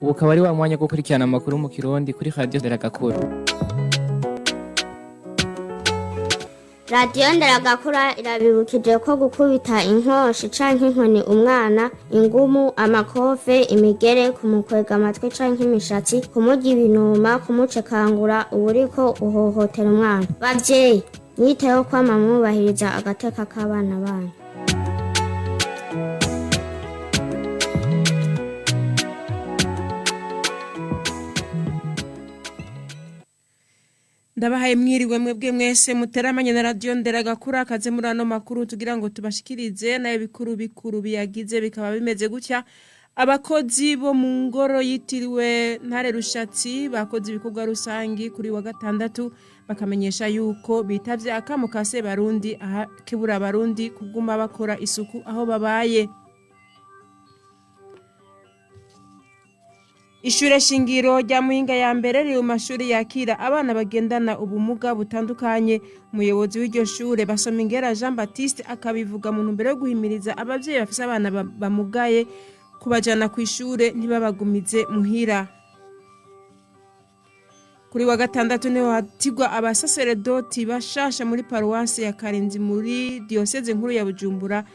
Ubu ukaba ari wa mwanya wo gukurikirana amakuru mu Kirundi kuri Radio Nderagakura. Radiyo Nderagakura irabibukije ko gukubita inkoshi canke inkoni umwana, ingumu, amakofe, imigere, kumukwega amatwi canke imishatsi, kumurya ibinuma, kumucekangura, uba uriko uhohotera umwana. Bavyeyi, mwiteho kwama mwubahiriza agateka k'abana banyu. Ndabahaye mwiriwe mwebwe mwese muteramanye na Radiyo Nderagakura. Kaze muri ano makuru tugira ngo tubashikirize, nayo bikuru bikuru biyagize bikaba bimeze gutya: abakozi bo mu ngoro yitiriwe Ntare Rushatsi bakoze ibikorwa rusangi kuri wa gatandatu, bakamenyesha yuko bitavye akamo ka Sebarundi aha kebura abarundi kuguma bakora isuku aho babaye. Ishure shingiro rya Muhinga ya mbere riri mu mashuri yakira abana bagendana ubumuga butandukanye. Umuyobozi w'iryo shure, Basomingera Jean Baptiste, akabivuga mu ntumbero yo guhimiriza abavyeyi bafise abana bamugaye kubajana kw'ishure, ntibabagumize muhira. Kuri wa gatandatu niho hatigwa abasaseredoti bashasha muri paruwasi ya Karinzi muri diyoseze nkuru ya Bujumbura.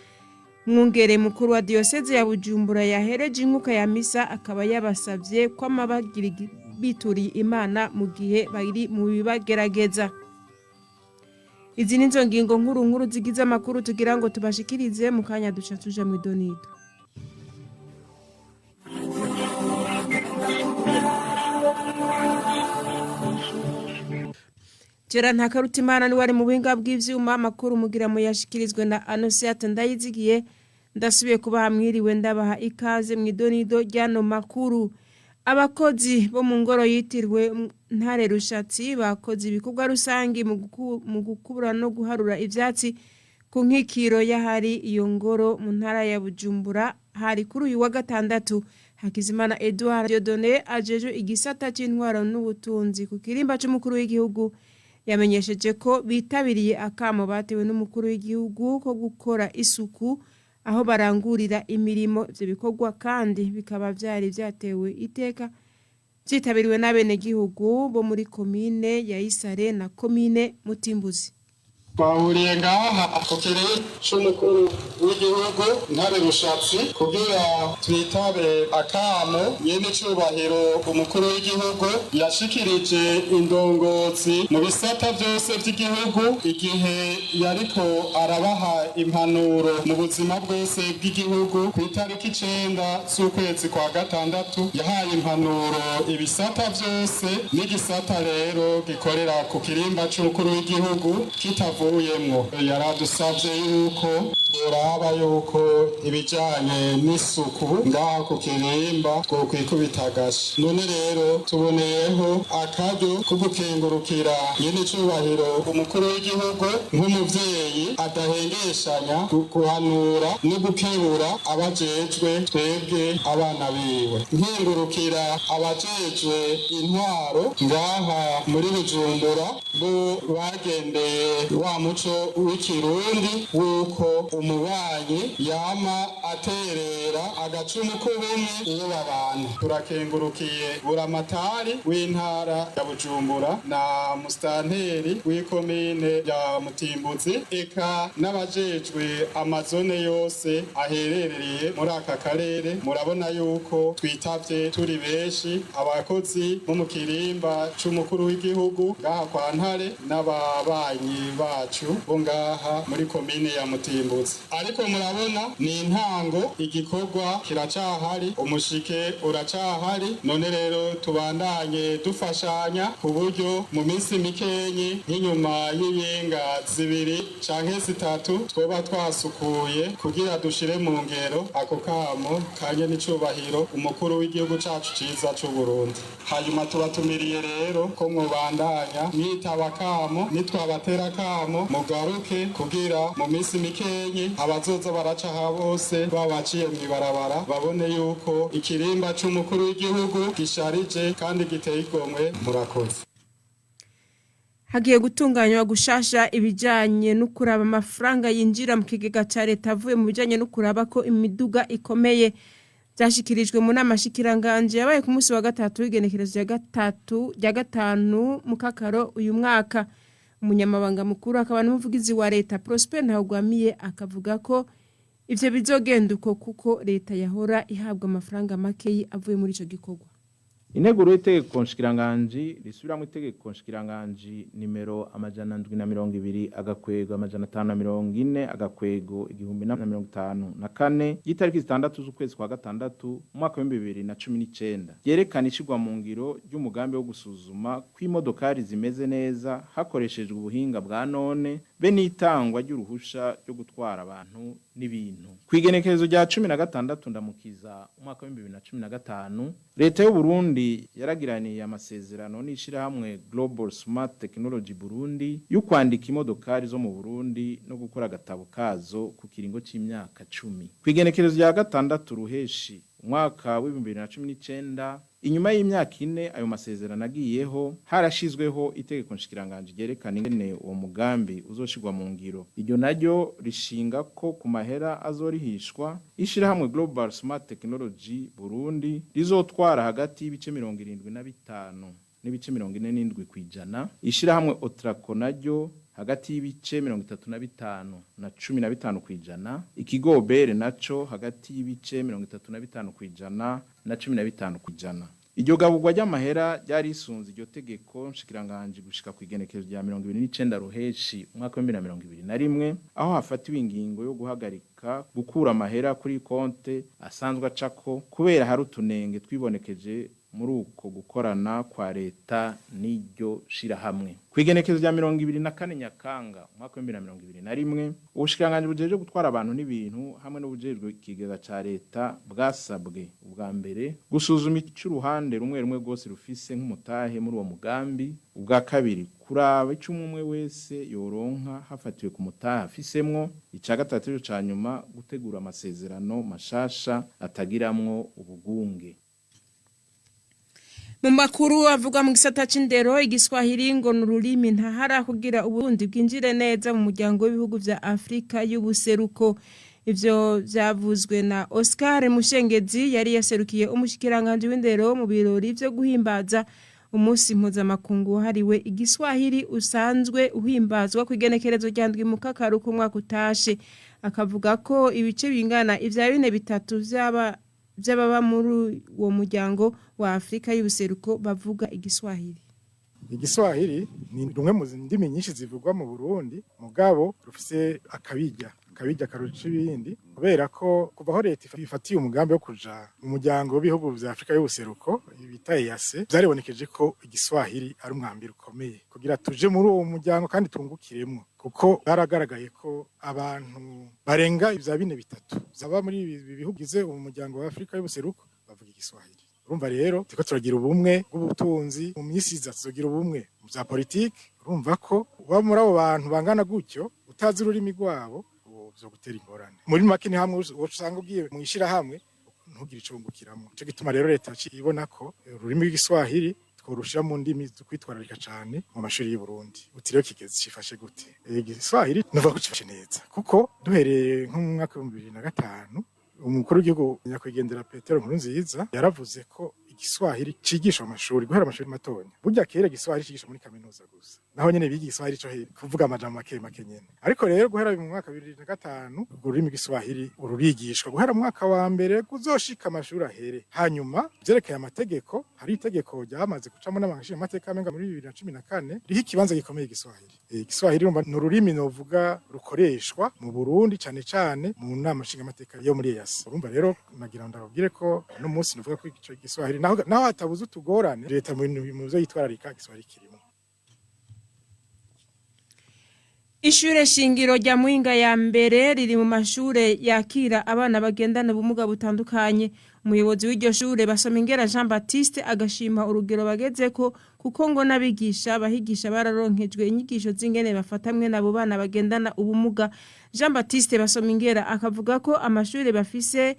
Mwungere mukuru wa diyoseze ya Bujumbura yahereje inkuka ya misa, akaba yabasavye kwama bagira bituriye Imana mu gihe bari mu bibagerageza. Izi nizo ngingo nkuru nkuru zigize amakuru tugira ngo tubashikirize. Mu kanya duca tuja mw'idonido. Gerard Ntakarutimana niwe ari mu buhinga bw'ivyuma. Amakuru mugira muyashikirizwe na Anosiate Ndayizigiye. Ndasubiye kubaha mwiriwe, ndabaha ikaze mw'idonido ry'ano makuru. Abakozi bo mu ngoro yitiriwe Ntare Rushatsi bakoze ibikorwa rusangi mu gukubura no guharura ivyatsi ku nkikiro y'ahari iyo ngoro mu ntara ya Bujumbura. Hari kuri uyu wa gatandatu. Hakizimana Edouard Dieudonné, ajejwe igisata c'intwaro n'ubutunzi ku kirimba c'umukuru w'igihugu, yamenyesheje ko bitabiriye akamo batewe n'umukuru w'igihugu ko gukora isuku aho barangurira imirimo. Ivyo bikorwa kandi bikaba vyari vyatewe iteka, vyitabiriwe n'abenegihugu bo muri komine ya Isare na komine Mutimbuzi. Twahuriye ngaha ku kiri c'umukuru w'igihugu Ntare Rushatsi kugira twitabe akamo nyen'icubahiro umukuru w'igihugu yashikirije indongozi mu bisata vyose vy'igihugu igihe yariko arabaha impanuro mu buzima bwose bw'igihugu ku itariki 9 z'ukwezi kwa gatandatu. Yahaye impanuro ibisata vyose, n'igisata rero gikorera ku kirimba c'umukuru w'igihugu kitavuyemwo. Yaradusavye yuko turaba yuko ibijanye n'isuku ngaha ku kirimba twokwikubita agashi. None rero tuboneyeho akaryo ko gukengurukira nyen'icubahiro umukuru w'igihugu nk'umuvyeyi adahengeshanya guhanura no gukebura abajejwe twebwe abana biwe. Nkengurukira abajejwe intwaro ngaha muri Bujumbura, bo bagendeye wa muco w'ikirundi w'uko umubanyi yama aterera agacumu k'ubumwe iyo babana. Turakengurukiye buramatari w'intara ya Bujumbura na musitanteri w'ikomine ya Mutimbuzi, eka n'abajejwe amazone yose aherereye muri aka karere. Murabona yuko twitavye turi benshi, abakozi bo mu kirimba c'umukuru w'igihugu ngaha kwa Ntare n'ababanyi bacu bo ngaha muri komine ya Mutimbuzi. Ariko murabona ni intango, igikorwa kiracahari, umushike uracahari. None rero tubandanye dufashanya ku buryo mu minsi mikenyi, nk'inyuma y'iyinga 2 canke 3, twoba twasukuye kugira dushire mu ngero ako kamo kanye n'icubahiro umukuru w'igihugu cacu ciza c'Uburundi. Hanyuma tubatumiriye rero ko mwobandanya mwitaba kamo, nitwabatera kamo mugaruke, kugira mu minsi mikenyi abazoza baraca aha bose babaciye mw'ibarabara babone yuko ikirimba c'umukuru w'igihugu gisharije kandi giteye igomwe. Murakoze. Hagiye gutunganywa gushasha ibijanye no kuraba amafaranga yinjira mu kigega ca leta avuye mu bijanye no kuraba ko imiduga ikomeye. Byashyikirijwe mu nama shikiranganje yabaye ku munsi wa gatatu w'igenekerezo rya gatatu rya gatanu mu kakaro uyu mwaka. Umunyamabanga mukuru akaba n'umuvugizi wa leta Prosper Ntawugwamiye akavuga ko ivyo bizogenda uko kuko leta yahora ihabwa amafaranga makeyi avuye muri ico gikorwa. Integuro y'itegeko nshikiranganji risubiramwo itegeko nshikiranganji nimero 720 agakwego 540 agakwego 1054 y'itariki 6 z'ukwezi kwa gatandatu mu mwaka wa 2019 ryerekana ishirwa mu ngiro ry'umugambi wo gusuzuma kw'imodokari zimeze neza hakoreshejwe ubuhinga bwa none be n'itangwa ry'uruhusha ryo gutwara abantu n'ibintu. Kw'igenekerezo rya 16 ndamukiza umwaka wa 2015 leta y'u Burundi yaragiraniye amasezerano n'ishirahamwe Global Smart Technology Burundi yo kwandika imodokari zo mu Burundi no gukora agatabo kazo ku kiringo c'imyaka 10. Kw'igenekerezo rya gatandatu ruheshi umwaka wa 2019 inyuma y'imyaka ine ayo masezerano agiyeho harashizweho itegeko nshikiranganje ryerekana ingene uwo mugambi uzoshirwa mu ngiro. Iryo naryo rishinga ko ku mahera azorihishwa ishirahamwe Global Smart Technology Burundi rizotwara hagati y'ibice 75 n'ibice 47 kwijana, ishirahamwe Otraco naryo hagati y'ibice 35 na 15 kwijana, ikigo Obere naco hagati y'ibice 35 kwijana na 15 kwijana. Iryo gaburwa ry'amahera ryari risunze iryo tegeko nshikiranganje gushika ku igenekerezo rya 29 ruheshi umwaka wa 2021 aho hafatiwe ingingo yo guhagarika gukura amahera kuri konte asanzwe acako kubera hari utunenge twibonekeje muri uko gukorana kwa leta n'iryo shirahamwe. Kw'igenekerezo rya 24 Nyakanga umwaka wa 2021 ubushikiranganje bujejwe gutwara abantu n'ibintu hamwe n'ubujejwe ikigega ca leta bwasabwe ubwa mbere gusuzuma icuruhande rumwe rumwe rwose rufise nk'umutahe muri uwo mugambi, ubwa kabiri kuraba ico umwe wese yoronka hafatiwe ku mutahe afisemwo, ica gatatu ca nyuma gutegura amasezerano mashasha atagiramwo ubugunge. Mu makuru avuga mu gisata c'indero, igiswahili ngo ni ururimi ntahara kugira uburundi bwinjire neza mu muryango w'ibihugu vya Afrika y'ubuseruko. Ivyo vyavuzwe na Oscar Mushengezi yari yaserukiye umushikiranganje w'indero mu birori vyo guhimbaza umunsi mpuzamakungu wahariwe igiswahili usanzwe uhimbazwa ku igenekerezo rya ndwi mu kakaru k'umwaka utashe. Akavuga ko ibice bingana ivya bine bitatu vy'ababa muri uwo muryango wa Afrika y'ubuseruko bavuga igiswahili. Igiswahili ni rumwe mu ndimi nyinshi zivugwa mu Burundi, mugabo rufise akabirya karuca ibindi, kubera ko kuva aho leta ifatiye umugambi wo kuja mu muryango w'ibihugu vya Afrika y'ubuseruko bita EAC, vyaribonekeje ko igiswahili ari umwambiro ukomeye kugira tuje muri uwo muryango kandi tungukiremwo, kuko baragaragaye ko abantu barenga ivya bine bitatu zaba muri ibi bihugu bigize umuryango wa Afrika y'ubuseruko bavuga igiswahili. Urumva rero turiko turagira ubumwe bw'ubutunzi, mu minsi iza tuzogira ubumwe mu vya politike. Urumva ko uba muri abo bantu bangana gutyo utazi ururimi rwabo vyo gutera ingorane. Muri make ni hamwe usanga ugiye mu ishirahamwe ntugire ico wungukiramwo. Ico gituma rero leta ibona ko ururimi rw'igiswahili tworushira mu ndimi zo kwitwararika cane mu mashuri y'u Burundi. Uti rero kigeze cifashe gute? Igiswahili nuvuga ko cifashe neza, kuko duhereye nko mu mwaka wa 2005 umukuru w'igihugu nyakwigendera Petero Nkurunziza yaravuze ko igiswahili cigisha mu mashuri guhera amashuri matonya. Burya kera igiswahili cigisha muri kaminuza gusa, naho nyene biga igiswahili co kuvuga amajambo make make nyene. Ariko rero guhera mu mwaka wa 2005 urwo rurimi rw'igiswahili rurigishwa guhera mu mwaka wa mbere kuzoshika amashuri ahere. Hanyuma vyerekeye amategeko, hari itegeko ryamaze gucamo n'amashinga amateka amenga muri 2014 riha ikibanza gikomeye igiswahili. Igiswahili urumva ni ururimi novuga rukoreshwa mu Burundi cane cane mu nama nshinga amateka yo muri EAC. Urumva rero nagira ndababwire ko no munsi nuvuga ko ico giswahili naho hatabuze utugorane, leta mu byo yitwararika igiswahili kirimo. Ishure shingiro rya Muhinga ya mbere riri mu mashure yakira abana bagendana ubumuga butandukanye. Umuyobozi w'iryo shure Basomingera Jean Baptiste agashima urugero bagezeko, kuko ngo n'abigisha bahigisha bararonkejwe inyigisho z'ingene bafatamwe n'abo bana bagendana ubumuga. Jean Baptiste Basomingera akavuga ko amashure bafise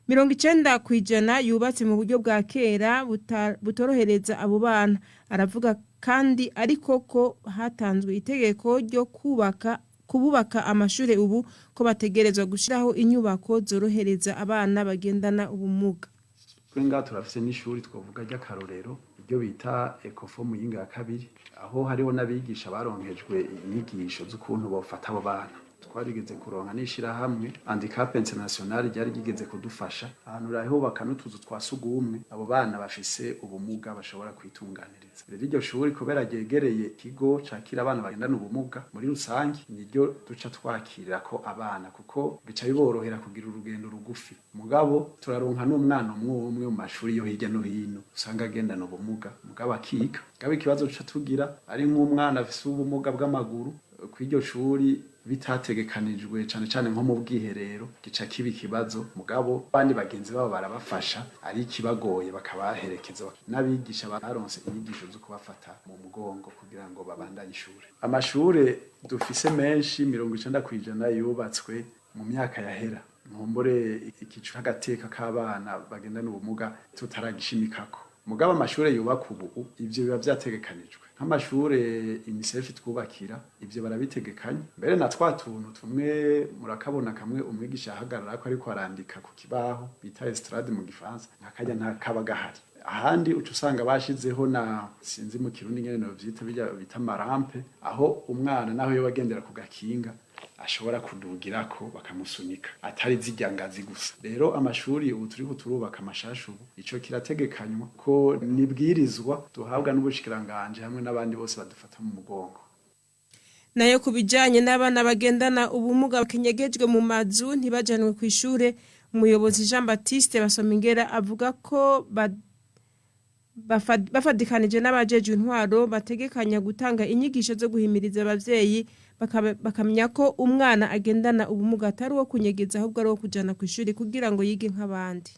90% yubatse mu buryo bwa kera butorohereza abo bana. Aravuga kandi ariko ko hatanzwe itegeko ryo kubaka kububaka amashure ubu ko bategerezwa gushiraho inyubako zorohereza abana bagendana ubumuga. Twe ngaha turafise n'ishuri twavuga ry'akarorero, iryo bita Ecofo Muyinga ya kabiri, aho hariho n'abigisha baronkejwe inyigisho z'ukuntu bofata abo bana. Twarigeze kuronka n'ishirahamwe Handicap International ryari ryigeze kudufasha ahantu rahubaka n'utuzu twa sugumwe abo bana bafise ubumuga bashobora kwitunganiriza. Rero iryo shuri kubera ryegereye ikigo cakira abana bagendana ubumuga muri rusange, niryo duca twakirirako abana kuko bica biborohera kugira urugendo rugufi. Mugabo turaronka n'umwana umwe umwe mu mashuri yo hirya no hino usanga agendana ubumuga mugabo akiga. Mugabo ikibazo duca tugira ari nk'umwana afise ubumuga bw'amaguru kw'iryo shuri bitategekanijwe cane cane nko mu bwiherero, gica kiba ikibazo. Mugabo bandi bagenzi babo barabafasha, ari ikibagoye bakabaherekeza, n'abigisha baronse inyigisho zo kubafata mu mugongo kugira ngo babandanye ishure. Amashure dufise menshi, 90% yubatswe mu myaka yahera, nkumbure ikicu c'agateka k'abana bagendana ubumuga tutaragishimikako. Mugabo amashure yubaka ubu ivyo biba vyategekanijwe, nk'amashure UNICEF twubakira ivyo barabitegekanya. Mbere na twa tuntu tumwe murakabona kamwe umwigisha ahagarara ko ariko arandika ku kibaho bita estrade mu gifaransa, nkakarya nta kaba gahari. Ahandi uca usanga bashizeho na sinzi mu kirundi nyene novyita, birya bita ma rampe, aho umwana naho yoba agendera ku gakinga ashobora kudugirako bakamusunika, atari zirya ngazi gusa. Rero amashuri ubu turiko turubaka amashasha ubu ico kirategekanywa ko nibwirizwa duhabwa n'ubushikiranganje hamwe n'abandi bose badufata mu mugongo. Nayo ku bijanye n'abana bagendana ubumuga bakenyegejwe mu mazu ntibajanwe ku ishure, umuyobozi Jean Baptiste Basomingera avuga ko bafadikanije n'abajejwe intwaro bategekanya gutanga inyigisho zo guhimiriza abavyeyi bakamenya ko umwana agendana ubumuga atari uwo kunyegeza, ahubwo ari uwo kujana ku ishuri kugira ngo yige nk'abandi.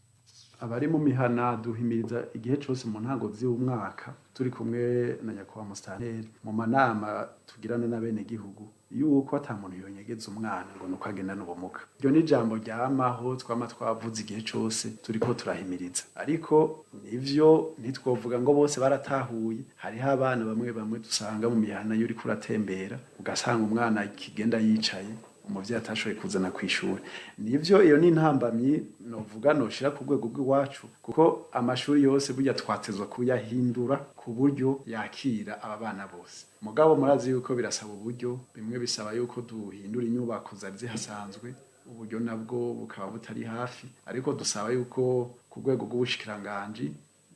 Abari mu mihana duhimiriza igihe cose mu ntango z'umwaka, turi kumwe na nyakubahwa musitanteri mu manama tugirana n'abenegihugu, yuko ata muntu yonyegeza umwana ngo nuko agendana ubumuga. Iryo ni ijambo ryamaho twama twavuze igihe cose turiko turahimiriza, ariko nivyo ntitwovuga ngo bose baratahuye. Hariho abana bamwe bamwe dusanga mu mihana, iyo uriko uratembera ugasanga umwana kigenda yicaye, umuvyeyi atashoboye kuzana kw'ishuri. Nivyo, iyo ni intambamyi novuga noshira ku rwego rw'iwacu, kuko amashuri yose burya twatezwa kuyahindura ku buryo yakira aba bana bose. Mugabo murazi yuko birasaba uburyo, bimwe bisaba yuko duhindura inyubako zari zihasanzwe, uburyo nabwo bukaba butari hafi. Ariko dusaba yuko ku rwego rw'ubushikiranganji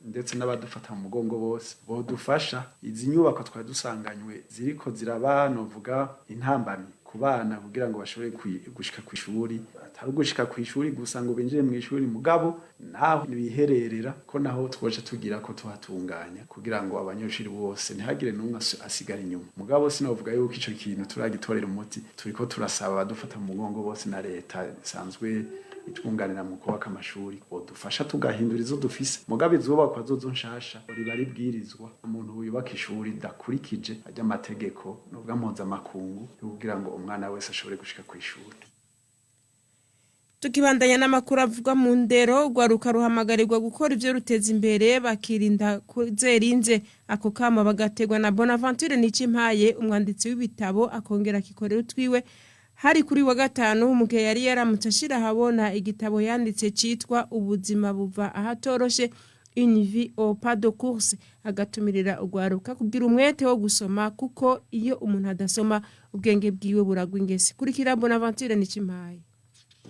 ndetse n'abadufata mu mugongo bose bodufasha, izi nyubako twari dusanganywe ziriko ziraba novuga intambamyi ku bana kugira ngo bashobore gushika kw'ishuri, atari ugushika kw'ishuri gusa ngo binjire mu ishuri, mugabo naho bihererera ko naho twoca tugira ko tuhatunganya kugira ngo abanyeshuri bose ntihagire n'umwe asigara inyuma. Mugabo sinovuga yuko ico kintu turagitorera umuti, turiko turasaba abadufata mu mugongo bose na leta isanzwe itwunganira mu kubaka amashuri bodufasha tugahindura izo dufise. Mugabo izubakwa zozo nshasha riba ribwirizwa, umuntu yubaka ishuri dakurikije ajya amategeko nubwo mpuzamakungu kugira ngo umwana wese ashobore gushika kw'ishuri. Tukibandanya n'amakuru avugwa mu ndero, urwaruka ruhamagarirwa gukora ivyo ruteza imbere bakirinda kuzerinze. Ako kamo bagategwa na Bonaventure Nicimpaye, umwanditsi w'ibitabo akongera akikorera utwiwe. Hari kuri wa gatanu mu gihe yari yaramutse ashira ahabona igitabo yanditse citwa Ubuzima buva ahatoroshe, une vie au pas de course, agatumirira urwaruka kugira umwete wo gusoma, kuko iyo umuntu adasoma ubwenge bwiwe buragwa ingese. Kurikira Bonaventure Nicimpaye.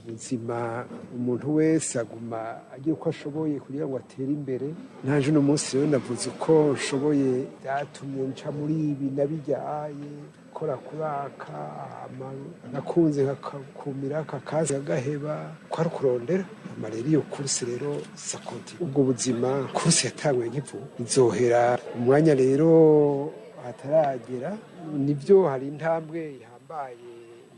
Ubuzima umuntu wese aguma agira uko ashoboye kugira ngo atere imbere. Nanje uno munsi rero navuze uko nshoboye, byatumye nca muri ibi nabijyaye kora kuraka nakunze nkakumira akakazi agaheba kwari kurondera amarero. Iyo course rero ça continue, ubwo buzima course yatanguye nkivu izohera umwanya rero hataragera. Nibyo, hari intambwe ihambaye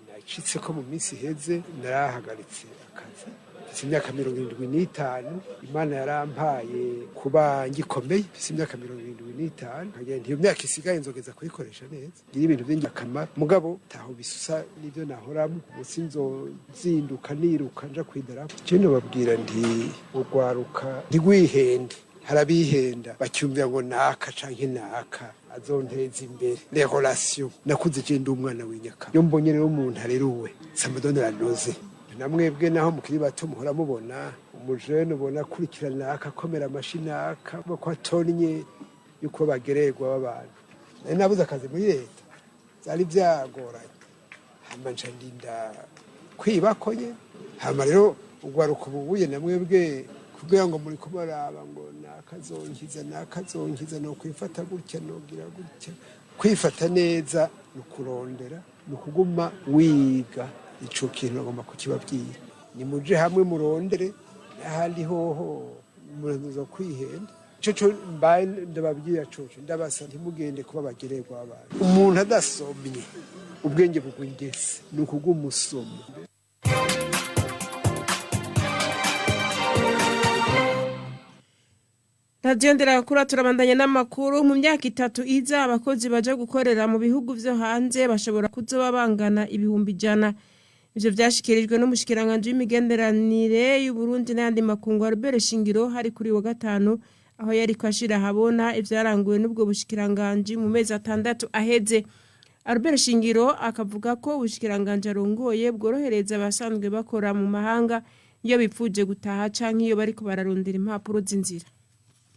nacitse ko mu minsi iheze narahagaritse akazi. Mfise imyaka 75, Imana yarampaye kuba ngikomeye. Mfise imyaka 75, nkagira nti iyo myaka isigaye nzogeza kuyikoresha neza, ngira ibintu by'ingirakamaro. Mugabo taho bisusa n'ibyo nahoramo, ubu sinzozinduka niruka nja kwidarapo. Je nobabwira nti urwaruka ntigwihende. Harabihenda bacyumvira ngo naka canke naka. Azonteza imbere les relations. Nakuze je ndi umwana w'inyaka. Iyo mbonye rero umuntu areruwe, ça me donne la nausée. Namwebwe naho mukiri bato muhora mubona umujene, ubona akurikirana akakomera amashi naka ko atonnye yuko bagererwa b'abantu. Nari nabuze akazi muri leta, byari byagoranye, hama nca ndinda kwibako nye. Hama rero ugwaruka ububuye namwebwe kugira ngo muri kubaraba ngo nakazonkiza, nakazonkiza, no kwifata gutya, nogira gutya. Kwifata neza ni ukurondera, ni ukuguma wiga. Ico kintu agomba kukibabwira: nimuje hamwe murondere, n'ahandi hoho muraza kwihenda. Ico co mbaye ndababwira coco, ndabasa ntimugende kuba bagererwa abantu. Umuntu adasomye, ubwenge bugwa ingese. Ni ukuguma usoma. Radiyo Nderakura, turabandanya n'amakuru. Mu myaka 3 iza, abakozi baje gukorera mu bihugu vyo hanze bashobora kuzoba bangana 100,000. Ivyo vyashikirijwe n'umushikiranganji w'imigenderanire y'Uburundi n'ayandi makungu, Albert Shingiro, hari kuri wa gatanu, aho yariko ashira ahabona ivyaranguwe n'ubwo bushikiranganji mu mezi 6 aheze. Albert Shingiro akavuga ko ubushikiranganji arongoye bworohereza abasanzwe bakora mu mahanga iyo bipfuje gutaha canke iyo bariko bararondera impapuro z'inzira.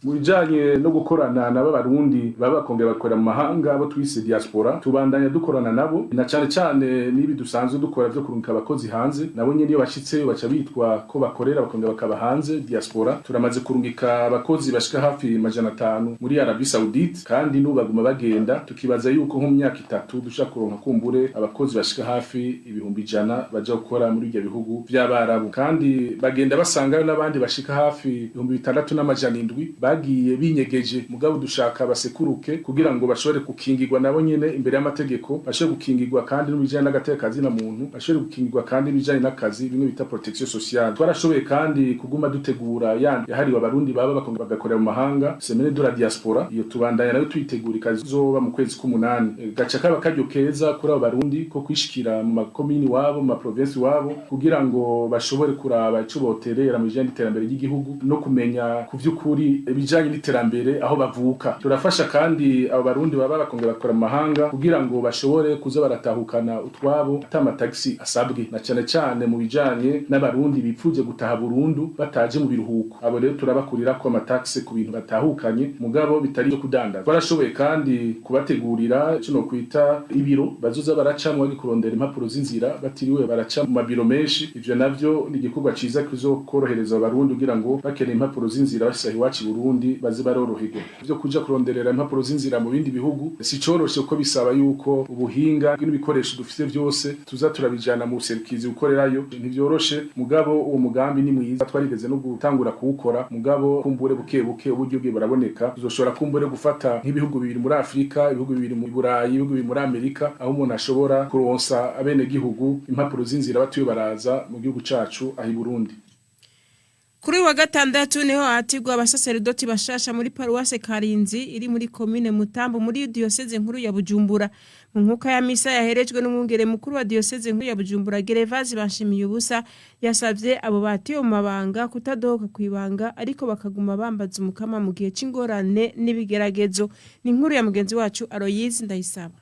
Mu bijanye no gukorana nabo Barundi baba bakongera bakorera mu mahanga, abo twise diaspora, tubandanya dukorana nabo, na cane cane n'ibi dusanzwe dukora vyo kurungika abakozi hanze. Nabo nyene iyo bashitseyo baca bitwa ko bakorera, bakongera bakaba hanze, diaspora. Turamaze kurungika abakozi bashika hafi 500 muri Arabie Saoudite, kandi n'ubu baguma bagenda. Tukibaza yuko nko mu myaka 3 dushobora kuronka kumbure abakozi bashika hafi 100,000 baja gukora muri ivyo bihugu vy'Abarabu, kandi bagenda basangayo n'abandi bashika hafi 6700 bagiye binyegeje. Mugabo dushaka basekuruke kugira ngo bashobore gukingirwa nabo nyene imbere y'amategeko, bashobore gukingirwa kandi n'ibijanye n'agateka na muntu, bashobore gukingirwa kandi n'ibijanye n'akazi, bimwe bita protection sociale. Twarashoboye kandi kuguma dutegura ya yahariwe Abarundi baba bakongera bagakorera mu mahanga, semaine de la diaspora. Iyo tubandanya nayo tuyitegura, ikazoba mu kwezi k'umunani. Gaca kaba karyo keza kuri abo Barundi ko kwishikira mu makomini wabo, mu maprovinsi wabo, kugira ngo bashobore kuraba ico boterera mu bijanye n'iterambere ry'igihugu no kumenya ku vy'ukuri ibijanye n'iterambere aho bavuka. Turafasha kandi abo Barundi baba bakongera bakora mu mahanga kugira ngo bashobore kuza baratahukana utwabo ata amatagisi asabwe, na cane cane mu bijanye n'Abarundi bipfuje gutaha burundu bataje mu biruhuko. Abo rero turabakurirako amatagisi ku bintu batahukanye, mugabo bitari byo kudandaza. Twarashoboye kandi kubategurira ico nokwita ibiro bazoza baracamwo bari kurondera impapuro z'inzira, batiriwe baraca mu mabiro menshi. Ivyo navyo ni igikorwa ciza kizokorohereza Abarundi kugira ngo bakeneye impapuro z'inzira bashitse iwacu i Burundi baze baroroherwa. Ivyo kuja kuronderera impapuro z'inzira mu bindi bihugu si coroshe, kuko bisaba yuko ubuhinga n'ibikoresho dufite vyose tuza turabijana mu buserukizi gukorerayo. Ntivyoroshe, mugabo uwo mugambi ni mwiza, twarigeze no gutangura kuwukora. Mugabo kumbure buke buke uburyo bwe buraboneka, tuzoshobora kumbure gufata nk'ibihugu bibiri muri Afrika, ibihugu bibiri mu Burayi, ibihugu bibiri muri Amerika, aho umuntu ashobora kuronsa abenegihugu impapuro z'inzira batuye baraza mu gihugu cacu aho i Burundi. Kuri uyu wa gatandatu niho hatigwa abasaseredoti bashasha muri paruwase Karinzi iri muri komine Mutambo muri diyoseze nkuru ya Bujumbura. Mu nkuka ya misa yaherejwe n'umwungere mukuru wa diyoseze nkuru ya Bujumbura, Gerevazi Banshimiye ubusa, yasavye abo batiwe mu mabanga kutadohoka kwibanga, ariko bakaguma bambaza Umukama mu gihe c'ingorane n'ibigeragezo. Ni inkuru ya mugenzi wacu Aloyizi Ndayisaba.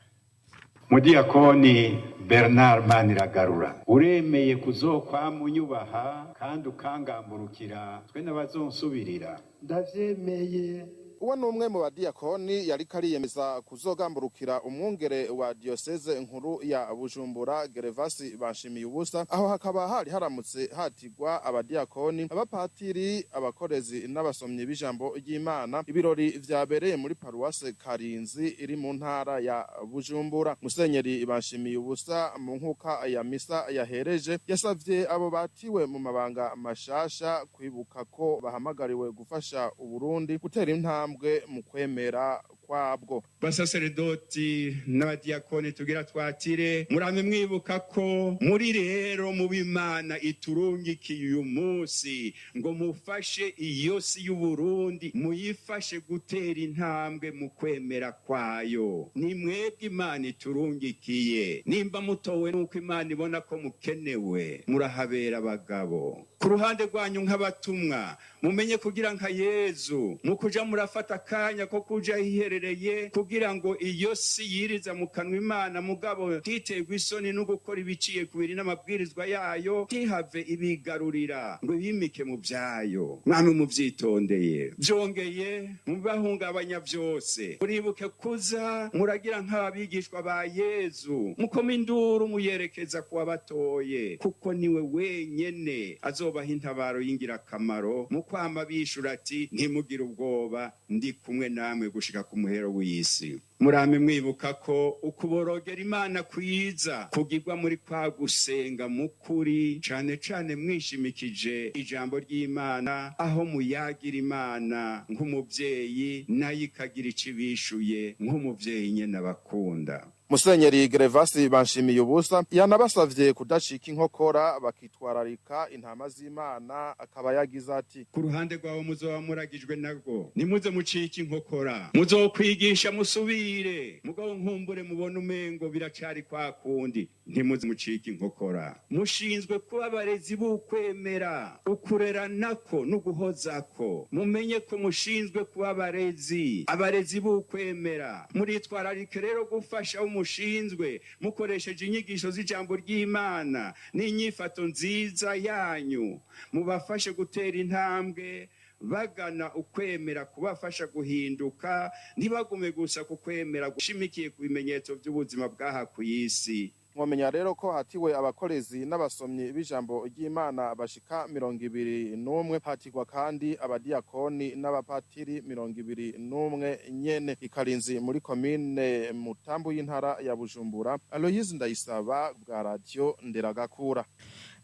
Mudiyakoni Bernard Maniragarura, uremeye kuzokwama unyubaha kandi ukangamburukira twe n'abazonsubirira? Ndavyemeye. Uwo ni umwe mu badiyakoni yariko ariyemeza kuzogamburukira umwungere wa diyoseze nkuru ya Bujumbura, Gerevasi Banshimiye ubusa. Aho hakaba hari haramutse hatigwa abadiyakoni, abapatiri, abakorezi n'abasomyi b'ijambo ry'Imana. Ibirori vyabereye muri paruwase Karinzi iri mu ntara ya Bujumbura. Musenyeri Banshimiye ubusa mu nkuka ya misa yahereje yasavye abo batiwe mu mabanga mashasha kwibuka ko bahamagariwe gufasha Uburundi gutera intambwe mu kwemera kwabwo. Basaseredoti n'abadiyakoni tugira twatire, murame mwibuka ko muri rero mu b'Imana iturungikiye uyu munsi ngo mufashe iyo si y'Uburundi, muyifashe gutera intambwe mu kwemera kwayo. Ni mwebwe Imana iturungikiye. Nimba mutowe n'uko Imana ibona ko mukenewe, murahabera abagabo. Ku ruhande rwanyu nk'abatumwa, mumenye kugira nka Yezu mu kuja murafata akanya ko kuja hiherereye, kugira ngo iyo si yiriza mu kanwa Imana mugabo ntiterwe isoni no gukora ibiciye ku biri n'amabwirizwa yayo, ntihave ibigarurira ngo ibimike mu vyayo. Mwami muvyitondeye. Vyongeye, mubahungabanya vyose, muribuke kuza muragira nk'abigishwa ba Yezu, mukoma induru muyerekeza kuwabatoye, kuko niwe wenyene azobaha intabaro y'ingirakamaro mu kwama bishura ati: "Ntimugire ubwoba, ndi kumwe namwe gushika ku muhero w'isi." Murame mwibuka ko ukuborogera Imana kwiza kugirwa muri kwa gusenga mukuri, cane cane mwishimikije ijambo ry'Imana, aho muyagira Imana nk'umuvyeyi, nayo ikagira ico ibishuye nk'umuvyeyi nyene abakunda. Musenyeri Gervasi Banshimiye ubusa yanabasavye kudacika inkokora, bakitwararika intama z'Imana. Akaba yagize ati: Ku ruhande rwawe muzoba muragijwe narwo, nimuze mucike inkokora. Muzokwigisha musubire, mugabo nkumbure mubone umengo biracari kwa kundi, ntimuze mucike inkokora. Mushinzwe kuba abarezi b'ukwemera, ukurera nako n'uguhozako. Mumenye ko mushinzwe kuba abarezi b'ukwemera. Muritwararike rero gufasha umushinzwe mukoresheje inyigisho z'ijambo ry'Imana n'inyifato nziza yanyu, mubafashe gutera intambwe bagana ukwemera kubafasha guhinduka, ntibagume gusa ku kwemera gushimikiye ku bimenyetso by'ubuzima bw'aha ku isi. Mwomenya rero ko hatiwe abakorezi n'abasomyi b'ijambo ry'Imana bashika 21, hatigwa kandi abadiyakoni n'abapatiri 21 nyene. Ikarinzi muri komine Mutambu y'intara ya Bujumbura, Aloyizi Ndayisaba bwa Radio Nderagakura.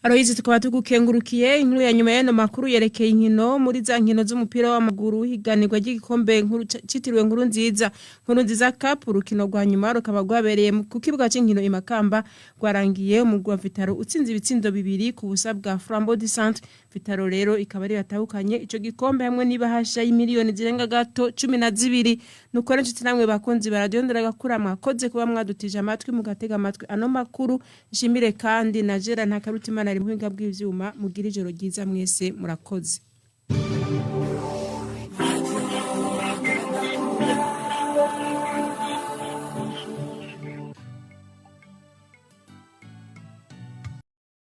Aloyizi, tukaba tugukengurukiye. Inkuru ya nyuma y'ano makuru yerekeye inkino. Muri za nkino z'umupira w'amaguru, higanirwa ry'igikombe nkuru citiriwe Nkuru Nziza Cup, urukino rwa nyuma rukaba rwabereye ku kibuga c'inkino i Makamba, rwarangiye umugwi wa Vitaro utsinze ibitsindo 2-0 bwa Flambeau du Centre. Vitaro rero ikaba ari yatahukanye ico gikombe hamwe n'ibahasha y'imiliyoni zirenga gato 12. Nuko rero, nshuti namwe bakunzi ba Radio Nderagakura, mwakoze kuba mwadutije amatwi mugatega amatwi ano makuru. Nshimire kandi na Gera Ntakarutimana ari mu buhinga bw'ivyuma. Mugira ijoro ryiza mwese, murakoze.